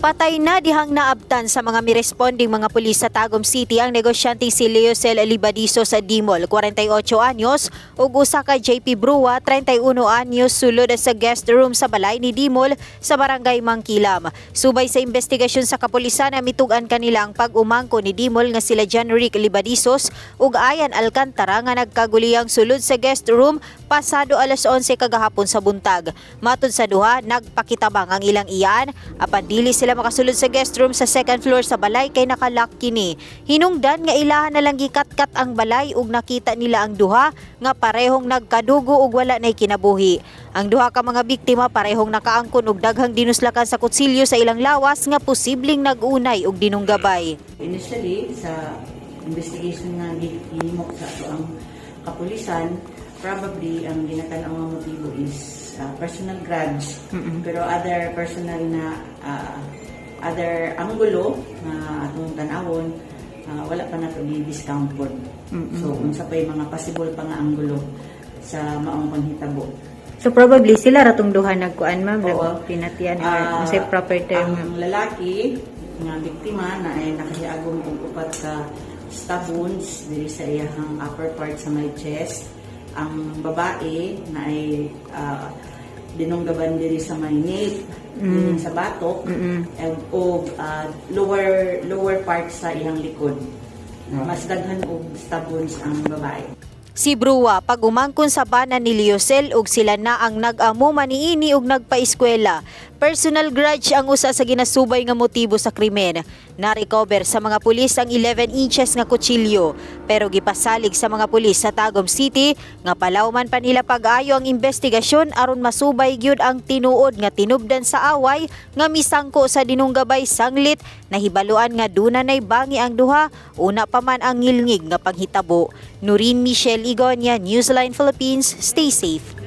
Patay na dihang naabtan sa mga miresponding mga pulis sa Tagum City ang negosyanteng si Leocel Libadizo sa Dimol, 48 anyos, ug usa ka JP Brua, 31 anyos, sulod sa guest room sa balay ni Dimol sa Barangay Mangkilam. Subay sa investigasyon sa kapulisan, mitug-an kanila ang pag-umangko ni Dimol nga sila John Rick Libadizos ug Ayan Alcantara nga nagkaguliyang sulod sa guest room pasado alas 11 kagahapon sa buntag. Matod sa duha, nagpakitabang ang ilang iyaan apan dili sila makasulod sa guest room sa second floor sa balay kay nakalock kini. Hinungdan nga ilahan na lang gikatkat ang balay ug nakita nila ang duha nga parehong nagkadugo ug wala nay kinabuhi. Ang duha ka mga biktima parehong nakaangkon og daghang dinuslakan sa kutsilyo sa ilang lawas nga posibleng nag-unay og dinunggabay. Initially, sa investigation nga gihimo sa atoang kapulisan, probably ang ginatan-aw nga motibo is personal grudge. Pero other personal na other anggulo nga atong tan-awon, wala pa nato gi-discount pod. So unsa pa yung mga possible pa nga anggulo sa maong panghitabo. So probably sila ratong duha nagkuan, ma'am, Oo. Nagpinatyan or unsay proper term, ma'am? Ang lalaki nga biktima na ay nakahiagom og upat ka stab wounds diri sa iyahang upper part sa may chest. Ang babae na ay dinunggaban diri sa may nape, sa batok, and og lower lower part sa iyang likod. Mas daghan og stab wounds ang babae. Si Brua pag-umangkon sa bana ni Liosel ug sila na ang nag-amo maniini ug nagpaeskwela. Personal grudge ang usa sa ginasubay nga motibo sa krimen. Na-recover sa mga pulis ang 11 inches nga kutsilyo, pero gipasalig sa mga pulis sa Tagum City nga palawman pa nila pag-ayo ang investigasyon aron masubay gyud ang tinuod nga tinubdan sa away nga misangko sa dinunggabay, sanglit nahibaluan nga duna nay bangi ang duha una pa man ang ngilngig nga panghitabo. Nurin Michelle Igonia, Newsline Philippines, stay safe.